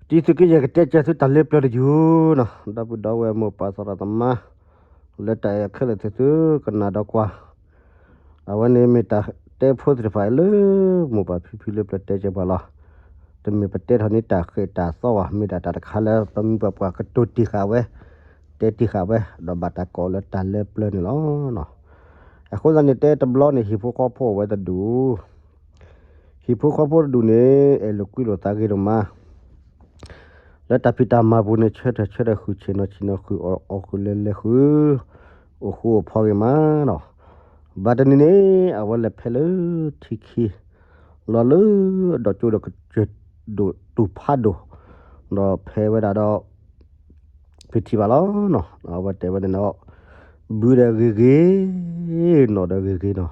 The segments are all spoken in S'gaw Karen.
တံၤသုးက့ယဲၢ်ကတဲကဲသုတၢ်လၢပျၢၤတယုၢ်နီၤ, ဒီပုၢ်ဒီဝဲၢ်မိၢ်ပၢ်သရၣ်သမါ လၢတၢ်အဲၣ်ခဲလၢာ်သုသုကနၣ်ဒီးကွၢ်, အဝဲန့ၣ်မ့ၢ်တၢ်တဲဖိသ့ၣ်တဖၣ်လၢ မိၢ်ပၢ်ဖံဖုလၢပျၢၤတဲကဲပှၤလီၤ. တမ့ၢ်ပတဲထီၣ်န့ၢ်တၢ်ဃဲၣ်တၢ်သီဘၣ်, မ့ၢ်ဒၣ်တၢ်တခါလၢပမိၢ်ပၢ်ပှၢ်ကတိၤတံၢ်ဃာ်ဝဲ, တဲတံၢ်ဃာ်ဝဲ, ဒီးဘၣ်တၢ်ကိးလၢတၢ်လၢပျၢၤန့ၣ်လီၤ. အဃိသတးန့ၣ် တဲတဘျီန့ၣ် ဟံၣ်ဖိဃီဖိအိၣ်ဝဲတဒူၣ် ဟံၣ်ဖိဃီဖိတဒူၣ်န့ၣ် အဲၣ်လိာ်ကွံလိာ်သးဂ့ၤဒိၣ်မး လၢတၢ်ဖံးတၢ်မၤပူၤန့ၣ် ဆၢထၢၣ်ဆၢထၢၣ် ဃုာ်ဆ့ၣ်နီၤဆ့ၣ်နီၤ ဃုာ်အီၣ်အီၣ်ဃုာ်လဲၤလဲၤဃုာ် အိၣ်ဃူအိၣ်ဖိးဂ့ၤမးနီၤ. ဘၣ်တနံၤန့ၣ် အဝဲလဲၤဖဲလၢထံခံ လီၤလၢအဒီၣ်ကၠိဒီးကစၢၢ်ဒိၣ်တူၢ်ဖးဒိၣ်, ဒီးဖဲဝဲဒၣ်ဒီး ဖံထံၣ်ဘၣ်လီၤနီၤ. အဝဲတဲဝဲန့ၣ်နီၤ, ဘုဒီးဂ့ၤဂ့ၤ, နီၣ်ဒီးဂ့ၤဂ့ၤနီၤ,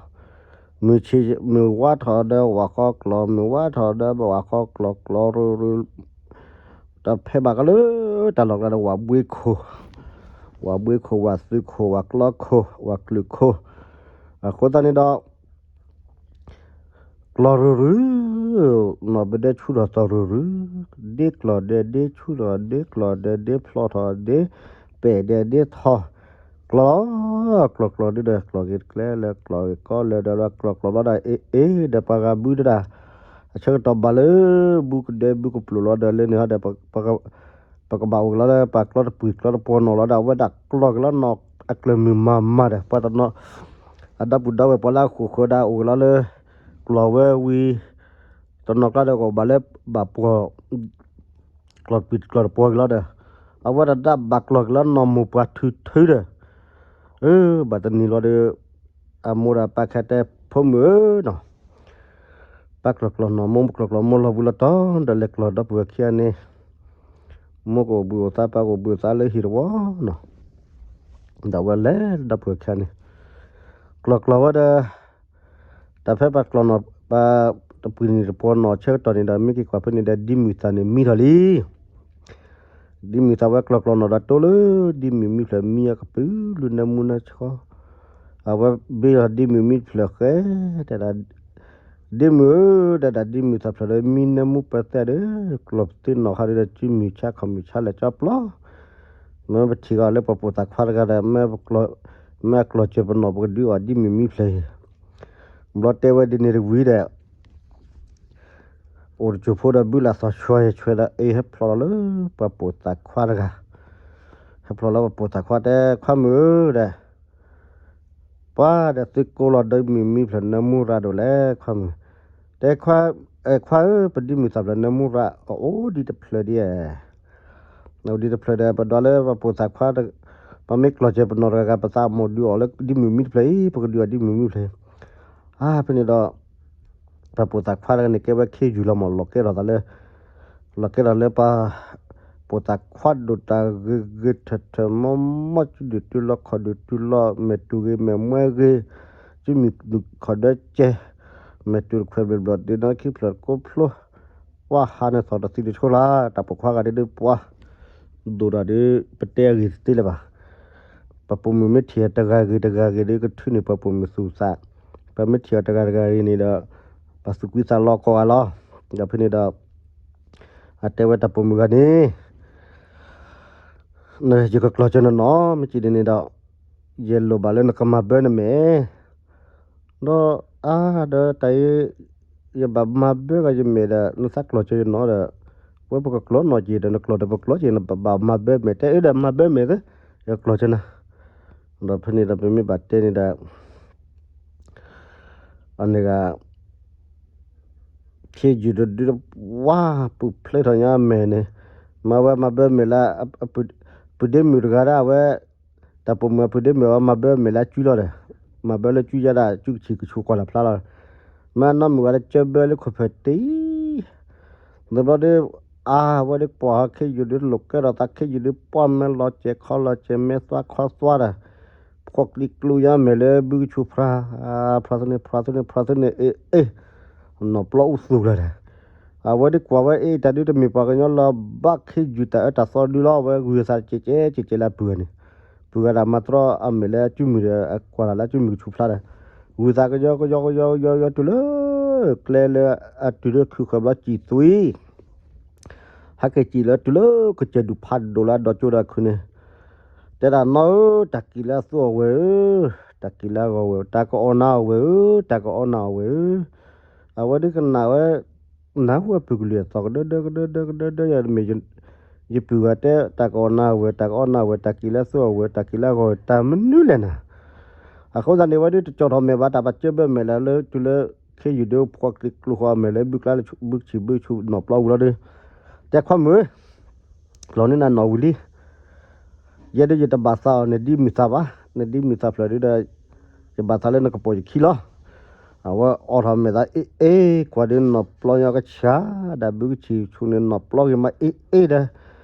မုၢ်ဆ့ၣ်မုၢ်ဝါထီၣ်ဒီးဝၣ်ဃီကျီၢ်, မုၢ်ဝါထီၣ်ဒီးဝၣ်ဃီကျီၢ်, ကျီၢ်ရူၤရူၤ, တၢ်ဖဲဘၣ်ကလၢတၢ်လီၢ်ကျါဒီး ဝၣ်ဘှ့ခိၣ်, ဝၣ်ဘှ့ခိၣ်, ဝၣ်သုးခိၣ်, ဝၣ်ကျီခိၣ်, ဝၣ်ကျုးခိၣ်, အဃိသတးန့ၣ်ဒီး ကျီၢ်ရူၤရူၤ, နီၢ်ဘဒဲဆူၣ်ထီၣ်သီၣ်ရူၤရူၤ, ဒ့ကျီၢ်ဒဲးဒ့ဆူၣ်ထီၣ်, ဒ့ကျီၢ်ဒဲးဒ့ဖျီထီၣ်, ဒ့ပဲာ်ဒဲးဒ့ထီၣ်, ကျီၢ်, ကျီၢ်ကျီၢ်ဒုဒီး ကျီၢ်ဂ့ၤတကျဲလၢ ကျီၢ်ဂ့ၤကီလၢဒီး ကျီၢ်ကျီၢ်ဘျီဒီး အ့ၣ်အ့ၣ်ဒီးပှၤဂၤဘုတဒၣ်, အဆၢကတီၢ်ဘၣ်လၢ ဘုကဒဲဘုကပျိာ်လီၤဒီးလၢန့ၣ်ဟီဒီး ပကဘၣ်အိၣ်က့ၤလီၤလၢပှၤကျီတပှံၤကျီတပှီၤနီၢ်လီၤဒီး အဝဲဒၣ်ကျီၢ်က့ၤလီၤနီၢ်အကျၢၢ်မုၢ်မၤမၤဒီး ပှၤတနီၤ အဒီပုၢ်ဒီဝဲၢ်ပှၤလၢအဃိာ်ဃၢၤဒီးအိၣ်က့ၤလီၤလၢ ကျီၢ်ဝဲဝံၤ တနီၤကျါဒီးကဘၣ်လၢဘၣ်ပှီၢ် ကျီၢ်တပှံၤကျီၢ်တပှီၤက့ၤလီၤဒီး အဝဲဒၣ်ဒၣ်ဘၣ်ကျီၢ်က့ၤလီၤနီၢ်မိၢ်ပှၢ်ထုထုဒီး အၢ ဘၣ်တနံၤလီၤဒီး အမိၢ်ဒီးပၢ်ခဲတဲ ဖိမုၣ်ဧၢနီၤ ပၢ်ကျီၢ်ကျီၢ်နီၢ်မိၢ် ကျီၢ်ကျီၢ်မိၢ်လီၤဘှံးလီၤတီၤ ဒီးလဲၤကျီၢ်ဒီပုၢ်ဝဲၢ်ခံဂၤန့ၣ် မိၢ်ကအိၣ်ဘှံးအိၣ်သါ ပၢ်ကအိၣ်ဘှံးအိၣ်သါလၢဟံၣ်တဝီနီၤ ဒီးဝဲလဲၤဒီပုၢ်ဝဲၢ်ခံဂၤန့ၣ် ကျီၢ်ကျီၢ်ဝဲဒီး တၢ်ဖဲပှၤကျီၢ်နီၢ် ပှၤတပှံၤန့ၣ်တပှီၤနီၢ်ဆၢကတီၢ်န့ၣ်ဒီး မ့ၢ်က့ၤကွၢ်ဖဲန့ၣ်ဒီး ဒ်မုၢ်သၣ်န့ၣ်မံထီၣ်လံ ဒ်မုၢ်သၣ်ဝဲကျီၢ်ကျီၢ်နီၢ်ဒီးတိၢ်လၢ ဒ်မုၢ်မံဖျၢၣ်မံအကပုၢ်လၢနၢမူနၢဆှီ အဝဲဘ့ၣ်လီၤဒ်မုၢ်မံဖျၢၣ်ဃဲ တဲဒၣ် ဒ်မုၢ်ဧၢ တဲဒၣ်ဒ်မုၢ်သၣ်ဖျၢၣ်ဒီးမံနၢမူပၢၤသဲဒီး ကျီၢ်ပသ့နီၢ်ခါဒီး စုမုၢ်ဆါခီၣ်မုၢ်ဆါလဲၤကၠီပျီ မ့ၢ်ပထံၣ်အီၤလၢပှၤပိာ်သၣ်ခွါတဂၤဒီး မ့ၢ်အကျီၢ်စၢၤပနီၣ် ပကဒုးအီၣ်ဒ်မုၢ်မံဖျၢၣ်အံၤ ဘျီတဲဝဲဒ်န့ၣ်တဝံၤဒီး အိၣ်တစိၢ်ဖိဒီးဘုလၢသီၣ်ဆွဲဆွဲဒီး အ့ၣ် ဟဲဖျိးလီၤလၢပှၤပိာ်သၣ်ခွါတဂၤ ဟဲဖျိးလၢပှၤပိာ်သၣ်ခွါတဲ ခွါမုၣ်ဧၢ ဒီး ပှၤဒီးသုကိးလီၤဒ်မုၢ်မံဖျၢၣ်နၢမူရၤဒိၣ်လဲၣ် ခွါမုၣ် တဲ ခွါဧၢ ပဒ်မုၢ်သၣ်ဖျၢၣ်နၢမူရၤ အအိၣ်ဒံးတဖျၢၣ်ဒံးဧါ အိၣ်ဒံးတဖျၢၣ်ဒီး ပဒွးလၢပှၤပိာ်သၣ်ခွါ ပမ့ၢ်ကျီၢ်စၢၤပနီၣ်တဂၤဂၤ ပသးမိၣ်ဒုးအီၣ်လၢဒ်မုၢ်မံတဖျၢၣ်အံၤ ပကဒုးအီၣ်ဒ်မုၢ်မံဖျၢၣ်အံၤ အါ ဖဲန့ၣ်ဒီး ပှၤပိာ်သၣ်ခွါတဂၤန့ၣ် ကဲဝဲခ့ယုၢ်လီၤမး လီၤကဲထီၣ်သးလၢ လီၤကဲထီၣ်လၢပှၤ ပိာ်သၣ်ခွါဒိၣ်တၢ်ဂ့ၤဂ့ၤထၢၣ်ထၢၣ်မီမီ စုဒုၣ်တုၤလီၤခီၣ်ဒုၣ်တုၤလီၤ မဲာ်တူၢ်ဂ့ၤမဲာ်မွဲဂ့ၤ စုမုၢ်ခီၣ်ဒၢကဲ မဲာ်တူၢ်တခွဲးဘျီၣ်ဘျီၣ် ဒ့နီခံဖျၢၣ်ကိးဖျိ ပှၤဟးန့ၣ်သီၣ်တသံတဆိလၢ တၢ်ပိာ်ခွါဂၤဒ်ဒ်ပှၤ ဒိၣ်တၢ်ဒီး ပတဲအဂ့ၢ်တသ့လၢၤဘၣ်. ပှၤပိာ်မုၣ်မ့ၢ်ထံၣ်အီၤတဂၤဂ့ၤတဂၤဂ့ၤဒီး ကထုးန့ၢ်ပှၤပိာ်မုၣ်သူၣ်သး, ပှၤမ့ၢ်ထံၣ်အီၤတဂၤတဂၤဂ့ၤန့ၣ်ဒီး ပှၤသူၣ်ကွံသးလီကိးဂၤလီၤ. ဒီးဖဲန့ၣ်ဒီး အတဲဝဲတၢ်ပိာ်မုၣ်ဂၤန့ၣ် ယကကျီၢ်စၢၤနနီၢ် မ့ၢ်က့ၤဒ်န့ၣ်ဒီး ယလိၣ်ဘၣ်လၢနကမၤဘၢနမဲာ် ဒီး အါ ဒီးတၢ်အံၤ ယဘၣ်မၤဘၢက့ၤယမဲာ်ဒီး နသးကျီၢ်စၢၤယနီၢ်ဒီး ဝဲပကကျီၢ်နီၢ်က့ၤဒီး နကျီၢ်ဒီးပကျီၢ်က့ၤ နဘၣ်မၤဘၢမဲာ် တဲအၢဒီးမၤဘၢမဲာ်သ့ ယကျီၢ်စၢၤနၤ. ဒီးဖဲန့ၣ်ဒီးပမ့ၢ်ဘၣ်တဲန့ၣ်ဒီး အန့ၣ်ဂၤ ခ့ယုၢ်တဒု ဝါ ပူၤဖျဲးထီၣ်ညါအမဲာ်န့ၣ် မၤဝဲမၤဘၢမဲာ်လၢ ပုၢ်ဒ့မုၣ်တဂၤဒၣ်ဝဲ တၢ်ပိာ်မုၣ်အပုၢ်ဒ့မုၣ်အဝဲမၤဘၢမဲာ်လၢအစုလီၤဒီး မၤဘၢလၢစုယါဒၣ် စုကဆံးကဆူးကွၢ်လၢ်ဖျါလီၤ. မ့ၢ်အနီၢ်မုၣ်ဂၤလၢကၢဘၢလၢခိၣ်ဖၢၣ်တံၢ် တဘျီဒီး အါ ဝဲဒ်ပှၤဟီခ့ယုၢ်ဒုးလိာ်ကဲထီၣ်သးခ့ယုၢ်ဒုးပှၢ်မဲာ်လီၤစဲးခီလီၤစဲးမဲာ်သွါခီသွါဒီး ဖှီၣ်ကျံကျူညါမဲာ်လၢဘုကဆူးဖျါ ဖျါသ့န့ၣ် ဖျါသ့န့ၣ် ဖျါသ့န့ၣ် အ့ၣ် အ့ၣ် နီၢ်ပျီအိၣ်သူၣ်လၢၤဒီး အဝဲဒ်ကွၢ်ဝဲအ့ၣ် တၢ်ဒုးတမ့ၢ်ပှၤကညီလၢၤဘၣ် ခ့ယုၢ်တၢ်အၢတၢ်သီဒုလီၤ အဝဲဂုာ်သးတစဲးကဲး ကဲးကဲးလၢအပုၢ်ဂၤန့ၣ် ပုၢ်ဂၤဒၣ်မၤတြီအမဲာ်လၢအစုမုၢ်ဒီး အကွၢ်လၢ်လၢအစုမုၢ်ကဆူးဖျါဒီး ဂုာ်သးကယီကယီကယီကယီကယီတုၤလၢ ကျဲလၢအတုၤလၢခုဃၢၤဘျီစံၣ်သွံ ဟဲက့ၤစံးလၢတုၤလၢကစၢၢ်ဒူၣ်ဖးဒိၣ်လၢအဒီကၠိဒီးခုန့ၣ်, တဲဒၣ်နီၢ်ဧၢ, တၢ်ကံၣ်လၢအသူအီၣ်ဝဲၢ်ဧၢ, တၢ်ကံၣ်လၢအဂီၢ်ဝဲၢ်, တၢ်ကအီၣ်နၤအီၣ်ဝဲၢ်ဧၢ, တၢ်ကအီၣ်နၤအီၣ်ဝဲၢ်ဧၢ. အဝဲဒုးကနၣ်ဝဲ နၢ်ဟူဝဲပုၢ်ကလုာ်အသီၣ်ကဒၢဒၢကဒၢဒၢကဒၢဒၢယၤတမ့ၢ်, ယပုၢ်ဂၤတဲ တၢ်ကအီၣ်နၤအီၣ်ဝဲၢ်, တၢ်ကအီၣ်နၤအီၣ်ဝဲၢ်, တၢ်ကံၣ်လၢအသူအီၣ်ဝဲၢ်, တၢ်ကံၣ်လၢအဂီၢ်ဝဲၢ်, တၢ်မနုၤလဲၣ်နၤ. အဃိသတးန့ၣ် ဝဲဒုးတကၠီၣ်ထီၣ်မဲာ်ဘၣ် တၢ်ပာ်စၢၤဘၢမဲာ်လၢ လၢတုၤလၢ ခ့ယုၢ်ဒုးဖှီၣ်ကျံကျိဃီအမဲာ်လၢ ဘုကျါလၢ ဘုဆံၣ်ဘုဆူၣ်နီၢ်ပျီဝံၤလီၤဒီး, တဲခွါမုၣ်ဧၢ, လီၤန့ၢ်နၤနီၢ်ဝံၤလံ ယဲဒၣ်ယတဘၣ်သးအီၤ နဒ်မုာ်သးဘၣ်, နဒ်မုာ်သးဖျၢၣ်ဒုဒီး ယဘၣ်သးလၢနကပိာ်ယခံလီၤ. အဝဲအိးထီၣ်မဲာ်သးအ့ၣ်အ့ၣ် ကွၢ်ဒုးနီၢ်ပျီညီကဆှါ, ဒီးဘုကဆံၣ်ဆူၣ်န့ၣ်နီၢ်ပျီဂ့ၤမးအ့ၣ်အ့ၣ်ဒီး,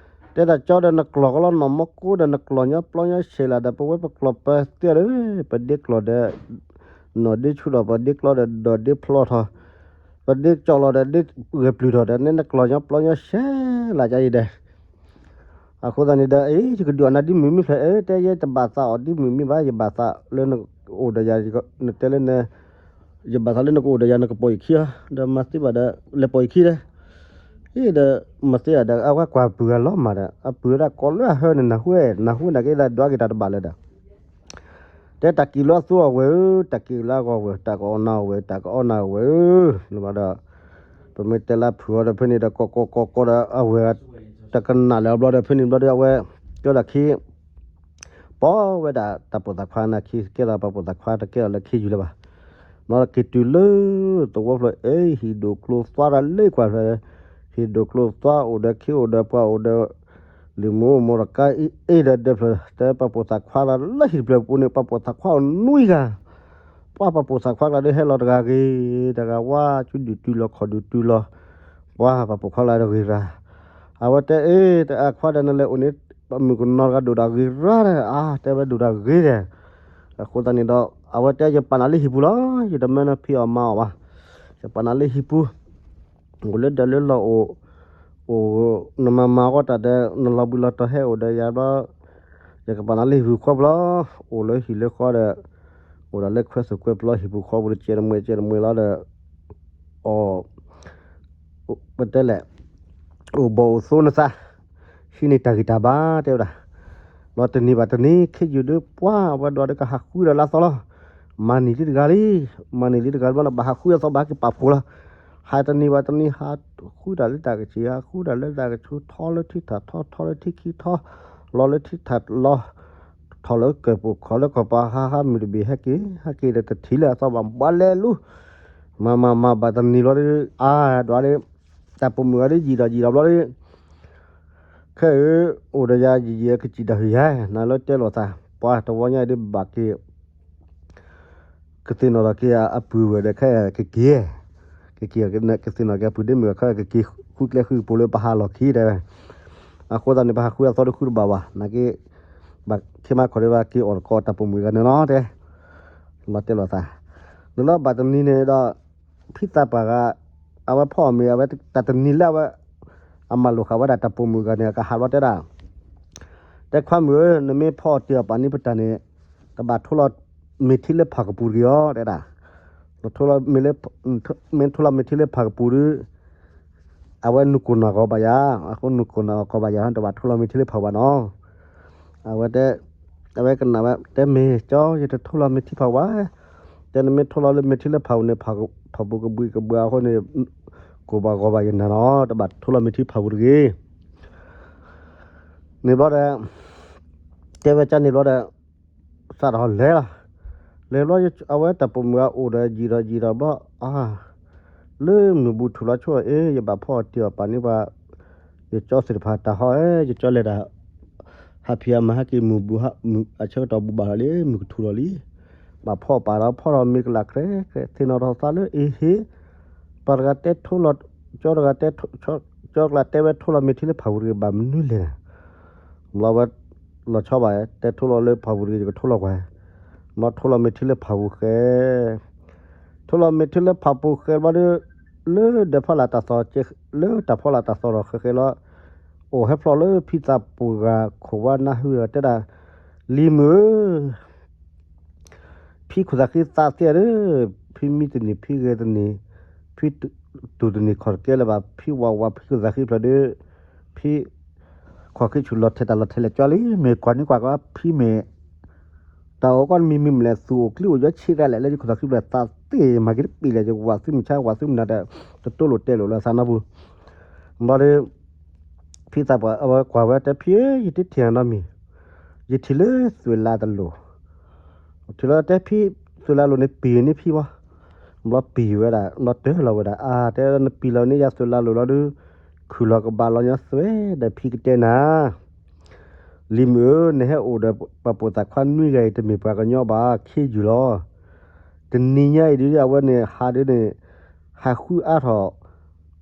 တဲဒၣ်ကၠီဒီးနကျီၢ်ကလီနီၢ်မီကိဒီး နကျီၢ်ညီပျီညီဆဲးလီၤဒီး ပဝဲပကျီၢ်ပသ့ဒီး ပဒ့ကျီၢ်ဒီး နီၢ်ဒ့ဆူၣ်ထီၣ် ပဒ့ကျီၢ်ဒီး ဒီးဒ့ဖျီထီၣ် ပဒ့ကၠီၣ်လီၤဒီး ဒ့ဂဲၤပျုၢ်ထီၣ်ဒီး နဲနကျီၢ်ညီပျီညီဆဲးလီၤကါအံၤဒီး အဃိသတးန့ၣ်ဒီး အ့ ယကဒုးအီၣ်နၤဒ်မုာ်မ့ၢ်ဖျၢၣ်, အ့ တဲယဲတဘၣ်သးအီၤဒ်မုာ်မ့ၢ်ဘၣ်, ယဘၣ်သးလၢနအိၣ်ဒီးယၤ, နတဲလၢန, ယဘၣ်သးလၢနကအိၣ်ဒီးယၤ နကပိာ်ယခံဧါ, ဒီးမၤသ့ဘၣ်ဒီး လဲၤပိာ်ယခံဒီး, အ့ဒီး မၤသ့ဘၣ်ဒီး အဝဲကွၢ်ပုၢ်ဂၤလီၤမးဒီး အပုၢ်ဝဲဒၣ်ကိးလၢအဟၢနၤ နၢ်ဟူဝဲ, နၢ်ဟူဝဲနာ်က့ဒီးဒွးက့ၤတၢ်တဘၣ်လၢၤဒီး တဲတၢ်ကံၣ်လၢအသူအီၣ်ဝဲၢ်ဧၢ, တၢ်ကံၣ်လၢအဂီၢ်ဝဲၢ်, တၢ်ကအီၣ်နၤအီၣ်ဝဲၢ်, တၢ်ကအီၣ်နၤအီၣ်ဝဲၢ်ဧၢ, န့ၣ်ဘၣ်ဒီး ပမ့ၢ်တဲလၢဖုးအီၤဒီးဖဲန့ၣ်ဒီး ကိးကိးကိးကိးဒီး အဝဲၢ်တကနၣ်လၢၤအဘျီဒီး ဖဲန့ၣ်ဘျီဒီး အဝဲ ကၢဒီးခံ ပီဝဲဒၣ်တၢ်ပိာ်သးခွါနၤခံ ကဲထီၣ်ပှၤပိာ်သးခွါ တကဲထီၣ်လၢခ့ယုၢ်လၢၤဘၣ်. ဘျီက့ၤတုၤလၢသဝီဖျၢၣ် အ့ ဟံၣ်ဒိၣ်ကျိသွါဒီးလၢကွၢ်ဖျၢၣ်, ဟံၣ်ဒိၣ်ကျိသွါအိၣ်ဒီးခ့အိၣ်ဒီးပှၤအိၣ်ဒီး လံာ်မူမိၢ်တကါအ့ၣ်အ့ၣ်ဒီးဒဲးဖျၢၣ် တဲပှၤပိာ်သးခွါလၢလၢဟံၣ်တဖျၢၣ်ပူၤန့ၣ် ပှၤပိာ်သးခွါအိၣ်နွံဂၤ ပှၤပှၤပိာ်သးခွါကျါဒီးဟဲလီၤတဂၤဂ့ၤ, တဂၤဝါ ကဒုးတုၤလီၤခီၣ်ဒုးတုၤလီၤ, ပှၤပှၤပိာ်ခွါလၢတဂ့ၤရၤ, အဝဲတဲအ့ တအခွါဒီးနလဲၤအိၣ်န့ၣ် ပမုၣ်ကနီၤတဂၤဒိၣ်တၢ်ဂ့ၤရၤဒီး အါ တဲဝဲဒိၣ်တၢ်ဂ့ၤဒီး, အဃိသတးန့ၣ်ဒီး အဝဲတဲယပာ်နၤလၢဟံၣ်ပူၤလီၤ, ယတမၢနဖံးအီၣ်မၤအီၣ်ဘၣ်, ယပာ်နၤလၢဟံၣ်ပူၤ အိၣ်လၢဒၢးလၢလီၢ်အိၣ်, အိၣ် နမၤမၤအီၣ်တၢ်ဒီး နလီၤဘှံးလီၤတီၤဟဲအိၣ်ဒီးယၤဘျီ, ယကပာ်နၤလၢဟံၣ်ပူၤဃီဘျီ, အိၣ်လၢဟံၣ်လၢဃီဒီး, အိၣ်ဒီးလၢခွဲသိၣ်ကွဲပျီဟံၣ်ပူၤဃီပူၤဒီး ကဲတမှဲကဲတမှဲလီၤဒီး, အီၣ် ပတဲလဲၣ်, အိၣ်ဘီၣ်အိၣ်သိနသး, ဟံးန့ၢ်တၢ်ဂံၢ်တၢ်ဘါတဲဝဲဒၣ်, ဘျီတနံၤဘၣ်တနံၤ ခ့ယုၢ်ဒုးပှၤဝဲဒွးဒီးကဟးဃုဒီးလၢအသီလီၤ, မၤနံၤလံတဂၤလံ, မၤနံၤလံတဂၤဘျီန့ၣ် ဘၣ်ဟးဃုအသီဘၣ်ဟဲက့ၤပာ်ဖှိၣ်လီၤ, ဟးတနံၤဘၣ်တနံၤ ဟးဃုတၢ်လၢတၢ်ကဆံး ဟးဃုတၢ်လၢတၢ်ကဆူ ထီလၢထံထၣ်ထီ ထီလၢထံခံထီ, လီၤလၢထံထၣ်လီၤ, ထီၣ်လၢကၢၢ်ပူၤ ခီၣ်လၢကီၢ်ပၤ ဟးဟးမုၢ်တဘ့ၣ်ဟဲက့ၤ ဟဲက့ၤဒီးတထံၣ်လၢအသီဘၣ် ဘၣ်လဲၤလူၤ, မၤမၤမၤဘၣ်တနံၤလီၤဒီး အါဒွးဒီး တၢ်ပိာ်မုၣ်ဂၤဒီး ယံာ်ဒီးယံာ်ဒီးဘျီဒီး ခဲအံၤ အိၣ်ဒီးယၤယံာ်ယံာ် ကစံၣ်တၢ်ဟ့ၣ်ယၤ နၤလၢတဲလိာ်သး ပှၤတဝီညါအံၤဒ်ဘၣ်က့ၤ ကသ့ၣ်နီၣ်ထီၣ်က့ၤအပုၢ်ဝဲၢ်ဒီး ခဲအံၤကက့ၤ ကက့ၤ ကသ့ၣ်နီၣ်က့ၤအပုၢ်ဒ့မုၣ် ခဲအံၤကက့ၤဃုကျဲဃုကပူၤလၢပဟးလီၢ်ခံတဲဝဲ, အဃိသတးန့ၣ် ပဟးဃုအသီတဃုတဘၣ်ဘၣ် နာ်က့ ဘၣ်ခ့မၤခီၣ်ဒံးဘၣ်က့ၤအီၣ်တကိးတၢ်ပိာ်မုၣ်ဂၤန့ၣ်လီၤတဲ လီၤတဲလိာ်သး, နလီၤဘၣ်တနံၤန့ၣ်ဒီး ဖံသးပှၢ်ဂၤ အဝဲဖီအီၣ်မ့ၤ အဝဲတၢ်တနံၤလၢအဝဲ အမၤလိာ်ဃာ်ဝဲဒၣ်တၢ်ပိာ်မုၣ်ဂၤန့ၣ် အကဟးဘျီတဲဒၣ်, တဲခွါမုၣ်ဧၢ နမ့ၢ်ဖီအီၣ်တ့ၢ်အီၣ်ပာ်န့ၢ်ပတၢ်န့ၣ် တဘၣ်ထိလီၤမ့ၢ်ထံလၢဖးကပူၤတဂ့ၤအီၤ တဲဒၣ်, နထိလီၤမ့ၢ်လၢ မ့ၢ်ထိလီၤမ့ၢ်ထံလၢဖးကပူၤဒီး အဝဲနုာ်ကိၢ်နၢ်ဂီၤဘၣ်ယၤ, အဃိနုာ်ကိၢ်နၢ်ဂီၤဘၣ်ယၤ တဘၣ်ထိလီၤမ့ၢ်ထံလၢဖးဘၣ်နီၤ, အဝဲတဲ အဝဲကနၣ်ဝဲ တဲမ့ၢ်ကၠီ ယတထိလီၤမ့ၢ်ထံဖးဘၣ်, တဲနမ့ၢ်ထိလီၤလၢမ့ၢ်ထံလၢဖးပူၤန့ၣ် ဖးပူၤကဘှံးကဘှါအဃိန့ၣ် ကိၢ်ဘၣ်ဂီၤဘၣ်ယနၤနီၤ တဘၣ်ထိလီၤမ့ၢ်ထံဖးပူၤတဂ့ၤ န့ၣ်ဘျီဒီး တဲဝဲကၠီန့ၣ်ဘျီဒီး စးထီၣ်လဲၤလီၤ, လဲၤဘျီ အဝဲတၢ်ပိာ်မုၣ်အအိၣ်ဒီးယံာ်ဒီးယံာ်ဒီးဘျီ အါ လၢမုၢ်ဘူထူၣ်လီၤဆိၣ်အ့ ယဘၣ်ဖီအီၣ်တ့ၢ်အီၣ်ပာ်န့ၢ်ပှၤ ယကၠီသ့ၣ်တဖၣ်တၢ်ဟီ ယကၠီလဲၤတၢ် ဟးဖံးအမၤဟဲက့ၤမုၢ်ဘူ အဆၢကတီၢ်ဘူဘၣ်လီၤလံ မုၢ်ကထူၣ်လီၤလံ, ဘၣ်ဖီအီၣ်ပာ်ဒီးဖီထီၣ်မ့ၤကလၢ်ချဲချဲ သ့ၣ်နီၣ်ထီၣ်သးလၢအ့ဟ့ၣ်, ပှၤတဂၤတဲထိလီၤ, ကၠီတဂၤတဲ, ကၠီကျါတဲဝဲထိလီၤမ့ၢ်ထံလၢဖးပူၤတဂ့ၤ ဘၣ်မနုၤလဲၣ်, ဘျီဝဲ လီၤဆီဘၣ် တဲထိလီၤလၢဖးပူၤတဂ့ၤ ယကထိလီၤကွၢ်, ဘျီထိလီၤမ့ၢ်ထံလၢဖးပူၤဃဲ ထိလီၤမ့ၢ်ထံလၢဖးပူၤဃဲဘျီဒီး လၢဒၢးဖီလာ်တၢ်သီၣ် လၢတၢ်ဖီလာ်တၢ်သီၣ်ထီၣ်ဃဲဃဲလီၤ, အိၣ်ဟဲဖျိးလၢဖံသးပှၢ်ဂၤခိၣ်ဝါနၢ်ဟူဒီးတဲဒၣ်, လံၤမုၣ်ဧၢ, ဖံခိၣ်သးဃံသးသ့ဒီး, ဖံမံတန့ၢ် ဖံဂဲၤတန့ၢ်, ဖံတူၢ်တန့ၢ်ခီၣ်တကဲလၢၤဘၣ်, ဖံဝးဝး ဖံခိၣ်သးဃံဖျၢၣ်ဒီး, ဖံ ခွါခံဆူၣ်လီၤထဲတၢ်လီၤထဲလဲၣ်ကၠီလံ မ့ၢ်ကွၢ်န့ၣ်ကွၢ်ကီဖံမ့ၢ် တၢ်အိၣ်ကီၢ်မံၤမံၤမလဲၣ် သူၣ်အိၣ်ကျံအိၣ်ယီၤဆံးတၢ်လဲၣ် လၢယခိၣ်သးခံဖျၢၣ်သးသ့ၣ် မၤက့ၤတပံာ်လဲၣ် ယကဝၤသုမုၢ်ဆါ ဝၤသုမုၢ်နၤဒီး တတိၢ်လိာ်တဲလိာ်လၢသးနီပူၤ ဘျီဒီး ဖံသးပှၢ်အဝဲကွၢ်ဝဲတဲဖံဧၢ ယတထံၣ်အနီတမံၤ ယထံၣ်လၢသုးလါတလိၤ ထံၣ်လီၤတဲဖံ သုးလါလိၤန့ၣ်ပံာ်န့ၢ်ဖံဘၣ် ဘျီပံာ်ဝဲဒၣ် ဘျီတၢၢ်လီၤဝဲဒၣ် အါ တဲနပံာ်လီၤန့ၢ်ယၤသုးလါလိၤလီၤဒုး ခုၣ်လီၤကဘၣ်လီၤညီသွဲဒီးဖံကတဲနၤ လံၤမုၣ်ဧၢ နဟဲအိၣ်ဒီးပှၤပိာ်သၣ်ခွါနွံဂၤအံၤ တမ့ၢ်ပှၤကညီဘၣ် ခ့ယုၢ်လီၤ တနံၤညါအံၤဒုး အဝဲန့ၣ်ဟးဒုးန့ၣ် ဟးဃုအါထီၣ်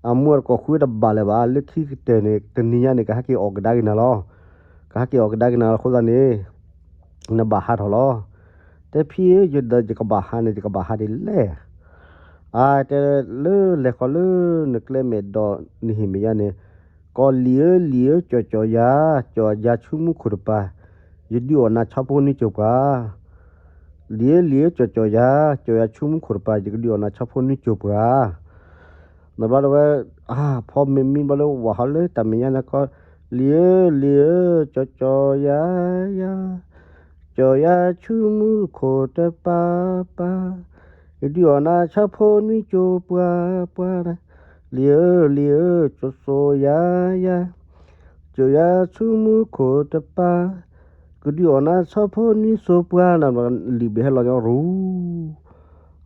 အမူအတကိးဃုတဘၣ်လၢၤဘၣ် လၢခံကတၢၢ်န့ၣ် တနံၤညါန့ၣ် ကဟဲက့ၤအီၣ်ကဒါက့ၤနၤလီၤ ကဟဲက့ၤအီၣ်ကဒါက့ၤနၤလီၤ အဃိသတးန့ၣ် နဘၣ်ဟးထီၣ်လီၤ တဲဖံဧၢ ယဒီးယကဘၣ်ဟးန့ၣ် ယကဘၣ်ဟးဒ်လဲၣ် အါ တဲလၢလဲၤဃီၤလၢနကျဲမဲာ်ဒီးနဟံၣ်မဲာ်ညါန့ၣ် ကီးလံၤဧၢ လံၤဧၢ ကၠီၣ်ကၠီၣ်ယၤ ကၠီၣ်ယၤဆူမူခိၣ်တပၤ ယဒုးအီၣ်နၤဆီဖိနွံကၠိၤပှၤ လံၤဧၢ လံၤဧၢ ကၠီၣ်ကၠီၣ်ယၤ ကၠီၣ်ယၤဆူမူခိၣ်တပၤ ယကဒုးအီၣ်နၤဆီဖိနွံကၠိၤပှၤ နဘျီဒၣ်ဝဲ အါ ဖီမ့ၢ်မံဘျီလၢဝၤဟီလၢတၢ်မဲာ်ညါန့ၣ်ကီး လံၤဧၢ လံၤဧၢ ကၠီၣ်ကၠီၣ်ယၤယၤ ကၠီၣ်ယၤဆူမူခိၣ်တပၤပၤ ယဒုးအီၣ်နၤဆီဖိနွံကၠိၤပှၤပှၤ လံၤဧၢ လံၤဧၢ ကၠီၣ်ယၤယၤ ကၠီၣ်ယၤဆူမူခိၣ်တပၤ ကဒုးအီၣ်နၤဆီဖိနွံကၠိၤပှၤ လံၤဘ့ၣ်ဟဲလီၤညီရူၤ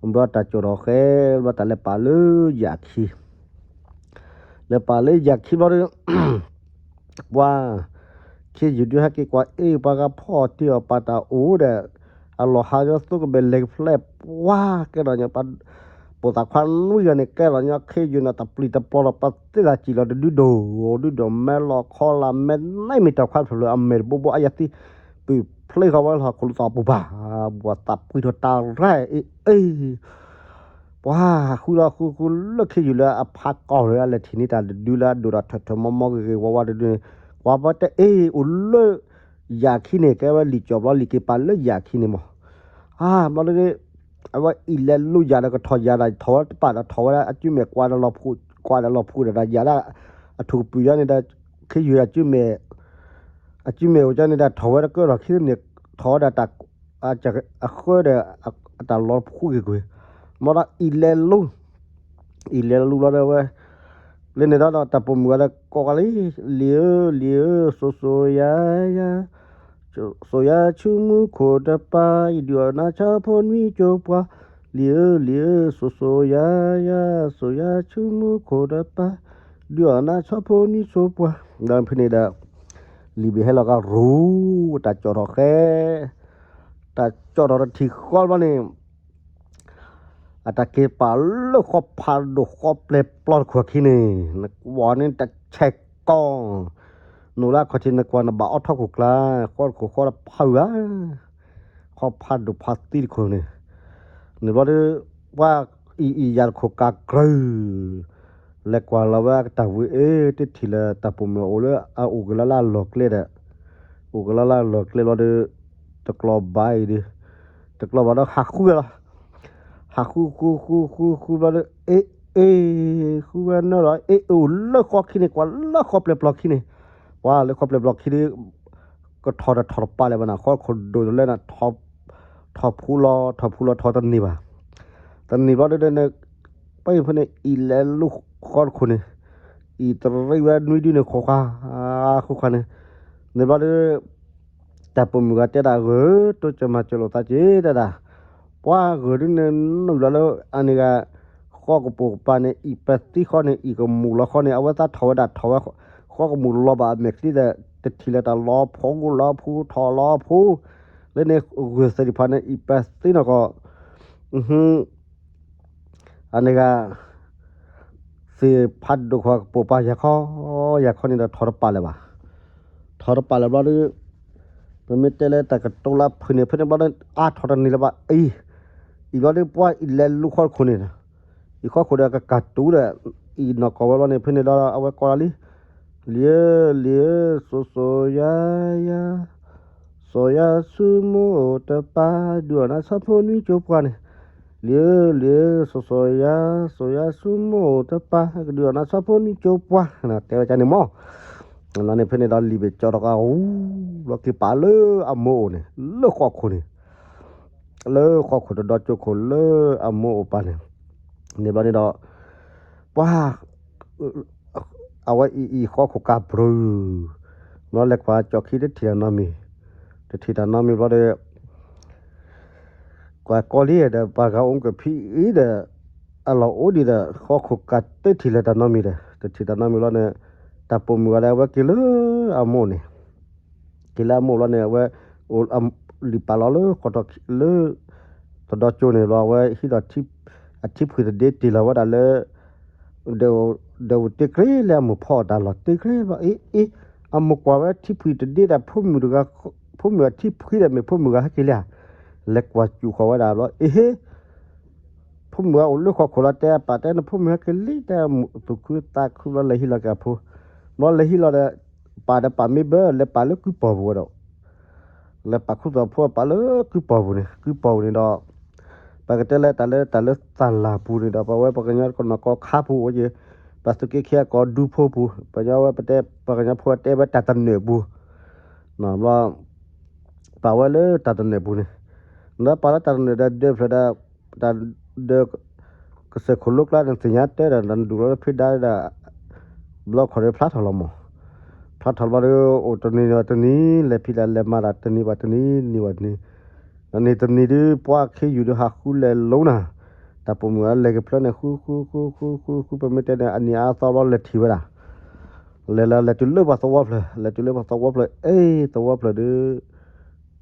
ဘျီတၢ်ကၠီၣ်ထီၣ်ဃဲ ဘျီတၢ်လဲၤပာ်လၢယၣ်ခံ လဲၤပာ်လၢယၣ်ခံဘျီဒီး ပှၤ ခ့ယုၢ်ဒုးဟဲက့ၤကွၢ်အ့ၣ် ပှၤဂၤဖီၣ်တ့ၢ်အီၤပာ်တၢ်အိၣ်ဒီး အလီၤဟါညီသိကဘဲၣ်လဲၤကဖျဲး ပှၤကဲထီၣ်ညီ ပိာ်သၣ်ခွါနွံဂၤန့ၣ် ကဲထီၣ်ညီခ့ယုၢ်န့ၣ် တပျံၤတပျီၤဒီး ပှၤသ့ၣ်လၢကံၣ်လီၤတဒုဒိၣ် ဒုဒိၣ်မဲလီၤခီလၢမဲာ် နမ့ၢ်တၢ်ခွါဖျၢၣ်ဖျၢၣ် အမဲာ်တဘိဘိအယၤသံ ပဖျ့ဃီဝဲလီၤ ခိၣ်လူၤသီၣ်ပူၤပၤ ဘှီသးပှံၤထီၣ်တၢ်ရဲၣ်အ့ၣ်အ့ၣ် ပှၤဟးဃုလီၤဃုဃုလၢခ့ယုၢ်လၢအဖးကီၢ်လၢအလဲၤထံၣ်န့ၢ်တၢ်တဒုလၢအဒိၣ်ဒီးထၢၣ်ထၢၣ်မီမီဂ့ၤဂ့ၤဝါဝါတဒုန့ၣ် ကွၢ်ပှၤတဲအ့ၣ်အိၣ်လၢ ယၣ်ခံန့ၣ် ကဲဝဲလံာ်ကၠီၣ်ဘျီ လံာ်က့ၤပာ်လၢယၣ်ခံန့ၣ်မး အါ ဘျီလၢ အဝဲအံၤလဲၤလိယၤဒီးကထီၣ်ယၤဒီး ထီၣ်ဝဲတပာ်ဒီးထီၣ်ဝဲဒၣ်အစုမဲာ်ကွၢ်ဒီးလီၤဖှူး ကွၢ်ဒီးလီၤဖှူးဒီးယၤဒၣ် အထူၣ်ကပုာ်ယါန့ၣ်ဒီး ခ့ယုၢ်အစုမဲာ် အစုမဲာ်အိၣ်ကၠီန့ၣ်ဒီး ထီၣ်ဝဲတကၢၢ်ထီၣ်ခံန့ၣ် ထီၣ်ဝဲဒၣ်တၢ် အဃၢဒီး အတၢ်လီၤဖှူးက့ၤကွံာ် မ့ၢ်ဒီးအံၤလဲၤလိ အံၤလဲၤလိဘျီဒီးဝဲ လၢန့ၣ်ဒီးတၢ်ပိာ်မုၣ်ဂၤဒီးကိးဂၤလံ လံၤဧၢ လံၤဧၢ စိၤစိၤယၤယၤ စိၤယၤဆူမူခိၣ်တပၤ ယဒုးအီၣ်နၤဆီဖိနွံကၠိၤပှၤ လံၤဧၢ လံၤဧၢ စိၤစိၤယၤယၤ စိၤယၤဆူမူခိၣ်တပၤ ဒုးအီၣ်နၤဆီဖိနွံကၠိၤပှၤ ဒီးဖဲန့ၣ်ဒီး လံာ်ဘ့ၣ်ဟဲလီၤကရူၤ တၢ်ကၠီၣ်ထီၣ်ဃဲ တၢ်ကၠီၣ်ထီၣ်တထံၣ်ဃီဘျီန့ၣ် အတၢ်က့ၤပာ်လၢဃီဖးဒိၣ်ဃီပျဲၢ်ပျီတခိၣ်အခံန့ၣ် နကွၢ်န့ၣ်တဆဲးကီး နအိၣ်လၢအခီၣ်ထံး နကွၢ်နဘၣ်အီၣ်ထီၣ်ခိၣ်ကျါ ဃီတခိၣ်ဃီတဖးဝဲ ဃီဖးဒိၣ်ဖးသံတခိၣ်န့ၣ် န့ၣ်ဘျီဒီး ပှၤအံၤအံၤယၤတခိၣ်ကးကြၢး လဲၤကွၢ်လီၤဝဲအကတၢ်ဝံၤအ့ၣ် တထံၣ်လၢတၢ်ပိာ်မုၣ်အိၣ်လၢအအိၣ်ကလၢလၢအလီၢ်ကျဲဒီး အိၣ်ကလၢလၢအလီၢ်ကျဲဘျီဒီး တကျီဘၣ်အံၤဒီး တကျီဘၣ်ဒီးဟးဃုဝဲလီၤ ဟးဃုဃုဃုဃုဃုဘျီဒီး အ့ၣ်အ့ၣ် ဃုဝဲနၢလီၤ အ့ၣ်အိၣ်လၢဃီခံန့ၣ် ကွၢ်လၢဃီပျဲၢ်ပျီခံန့ၣ် ပှၤလၢဃီပျဲၢ်ပျီခံဒီး ကထီၣ်တထီၣ်တပာ်လၢၤဘၣ်နၤ ဃီခိၣ်ဒိၣ်တလဲၣ်နၤ ထီၣ်ဖူလီၤ ထီၣ်ဖူလီၤထီၣ်တန့ၢ်ဘၣ် တန့ၢ်ဘျီဒီး ပှၤအံၤဖဲန့ၣ် အံၤလဲၤလိဃီတခိၣ်န့ၣ် အံၤတရံးဝဲနွံဒုန့ၣ် ခိၣ်ခွါ ခိၣ်ခွါန့ၣ် န့ၣ်ဘျီဒီး တၢ်ပိာ်မုၣ်ဂၤတဲဒၣ်ဂ့ၤ တိစၢၤမၤစၢၤလိာ်သးက့ၤတဒၣ် ပှၤဂ့ၤဒုန့ၣ် နုာ်လီၤလၢအန့ၣ်ဂၤ ဃီကပိာ်ကပၤန့ၣ် အံၤပသံဃီန့ၣ် အံၤကမူၣ်လီၤဃီန့ၣ် အဝဲသးထီၣ်ဝဲဒၣ်ထီၣ်ဝဲ ဃီကမူၣ်လီၤဘၣ်အမဲာ်ချံဒီး တထံၣ်လၢတၢ်လီၤဖှူလီၤဖှူထီၣ်လီၤဖှူ လၢန့ၣ်ဂ့ၤသ့ၣ်တဖၣ်န့ၣ် အံၤပသံနီၢ်ကီၢ် အန့ၣ်ဂၤ သ့ၣ်ဖးဒိၣ်ခွါကပိာ်ပာ်ယၤခီ ယၤခီန့ၣ်ဒီးထီၣ်တပာ်လၢၤဘၣ် ထီၣ်တပာ်လၢၤဘျီဒီး ပမ့ၢ်တဲလၢတၢ်ကတိၤလၢဖုၣ်န့ၣ် ဖဲန့ၣ်ဘျီဒီး အါထီၣ်တန့ၢ်လၢၤဘၣ်အံၤ အံၤဘျီဒီးပှၤအံၤလဲၤလိဃီတခိၣ်န့ၣ် အံၤဃီခိၣ်ဒီးကကၢ်တူာ်ဒီး အံၤနီၢ်ကီၢ်ဝဲဘျီန့ၣ် ဖဲန့ၣ်ဒီးအဝဲကိးလီၤလံ လံၤဧၢ လံၤဧၢ စိၤစိၤယၤယၤ စိၤယၤဆူမိၢ်တပၤ ဒုးအီၣ်နၤဆီဖိနွံကၠိၤပှၤန့ၣ် လံၤဧၢ လံၤဧၢ စိၤစိၤယၤ စိၤယၤဆူမိၢ်တပၤ ကဒုးအီၣ်နၤဆီဖိနွံကၠိၤပှၤ တဲဝဲကန့ၣ်မး န့ၣ်ဖဲန့ၣ်ဒီးလံာ်ဘ့ၣ်ကၠီတဂၤအူ ဘျီက့ၤပာ်လၢအမိၢ်အိၣ်န့ၣ် လၢဃီခိၣ်န့ၣ် လၢဃီခိၣ်တဒီကၠိခိၣ်လၢအမိၢ်အိၣ်ပာ်န့ၣ် န့ၣ်ဘျီန့ၣ်ဒီး ပှၤ အဝဲအံၤအံၤဃီခိၣ်ကးပြူၤ ဘျီလဲၤကွၢ်ကၠီခံတထံၣ်တၢ်နီတမံၤ တထံၣ်တၢ်နီတမံၤဘျီဒီး ကွၢ်ကီလံဒီး ပှၤဂၤအိၣ်ကဖံးအံၤဒီး အလီၢ်အိၣ်ဒံးဒီး ဃီခိၣ်ကးတထံၣ်လၢၤတၢ်နီတမံၤဒီး တထံၣ်တၢ်နီတမံၤဘျီန့ၣ် တၢ်ပိာ်မုၣ်ဂၤဒီး အဝဲက့ၤလၢအမိၢ်န့ၣ် က့ၤလၢအမိၢ်ဘျီန့ၣ် အဝဲ အိၣ် လံာ်ပာ်လီၤလၢဃီထီၣ်လၢ တဒီကၠိန့ၣ်ဘျီ အဝဲဟံးဒီး အထံဖှံတဒ့တ့ၢ်လီၤဝဲဒၣ်လၢ ဒီး ဒီးတ့ကြ့လၢအမိၢ်ဖီအီၣ်တၢ်လီၢ်တ့ကြ့ဘျီ အ့ အ့ အမိၢ်ကွၢ်ဝဲထံဖှံတဒ့ဒီးဖိမုၣ်တဂၤ ဖိမုၣ်အထံဖှံဒီးမ့ၢ်ဖိမုၣ်ဂၤဟဲက့ၤလံဧါ လဲၤကွၢ်စူၣ်ဃီၤဝဲဒၣ်ဘျီ အ့ဟ့ ဖိမုၣ်ဂၤအိၣ်လၢဃီခိၣ်လီၤ တဲအပၢ်တဲနဖိမုၣ်ဟဲက့ၤလံ တဲသူၣ်ခုသးခုဘျီလဲၤဟံးလီၤက့ၤအဖိ ဘျီလဲၤဟံးလီၤဒီး ပာ်ဒီးပာ်မ့ၢ်ဘၢ လဲၤပာ်လၢကုပီၢ်ပူၤဝဲဒီး လဲၤပာ်ခူသူၣ်ဖိပာ်လၢကုပီၢ်ပူၤန့ၣ် ကုပီၢ်ပူၤန့ၣ်ဒီး ပကတဲလၢတၢ်လၢတၢ်လၢသးလၢ်ပူၤန့ၣ်ဒီး ပဝဲပှၤကညီကနီၢ်ကီၢ်ခါပူၤအိၣ်က့ၤ ပှၤသုးက့ခံဂၤကီၢ်ဒူဖိပူၤ ပှၤကညီဝဲပတဲ ပှၤကညီဖိတဲဝဲတၢ်တနၢၣ်ပူၤ ဘျီ ပာ်ဝဲလၢတၢ်တနၢၣ်ပူၤန့ၣ် ဒီးပာ်လၢတၢ်တနၢၣ်ဒီးဒၢးဖျၢၣ်ဒီး တၢ်ဒၢး ကစၢၢ်ခိၣ်လိကျါန့ၣ် သ့ၣ်ညါတဲဒီး နဒူၣ်လီၤလၢဖံဒါဒီး ဘျီခီၣ်ဒီးဖျါထီၣ်လီၤမး ဖျါထီၣ်လီၤဘျီဒီး အိၣ်တနံၤဘၣ်တနံၤ လဲၤဖံးတၢ်လဲၤမၤတၢ်တနံၤဘၣ်တနံၤ နံၤဘၣ်တနံၤ တနံၤတနံၤဒုး ပှၤခ့ယုၢ်ဒုးဟးဃုလဲၤလိၤနၤ တၢ်ပိာ်မုၣ်ဂၤလဲၤက့ၤဖျၢၣ်န့ၣ် ဃုဃုဃုဃုဃု ပမ့ၢ်တဲန့ၣ် အနံၤအါသီဘျီလဲၤထံၣ်ဝဲဒၣ် လဲၤလၢလဲၤတုၤလၢပှၤသဝီဖျၢၣ် လဲၤတုၤလၢပှၤသဝီဖျၢၣ် အ့ သဝီဖျၢၣ်ဒုး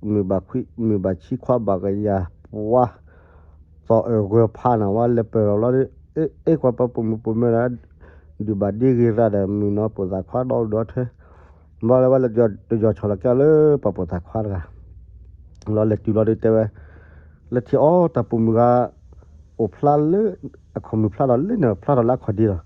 မုၢ်ဘၣ်ခွံ မုၢ်ဘၣ်ဆံခွါဘၣ်ကယၤ ပှၤ သီၣ်အၢၣ်ဂၢၢ်ဖးနၤဝဲလဲၤပၢၢ်လီၤဘျီဒီး အ့ အ့ ကွၢ်ပှၤပိာ်မုၣ်ပိာ်မၢၤဒီး ဒုးဘၣ်ဒ့ဂ့ၤရၤဒီး မုၢ်နီၤပိာ်သၣ်ခွါဒီဒူၣ်ဒီထၢ ဘျီလၢဝဲတယီၤဆီၣ်လီၤက့ၤလၢပှၤပိာ်သၣ်ခွါတဂၤ ဘျီလဲၤတုၤဘျီဒီးတဲဝဲ လၢထံၣ်အီၤတၢ်ပိာ်မုၣ်ဂၤ အိၣ်ဖျါလၢ အခီၣ်မုၣ်ဖျါထီၣ်လၢန့ၣ် ဖျါထီၣ်လၢအခီၣ်ဒ့လီၤ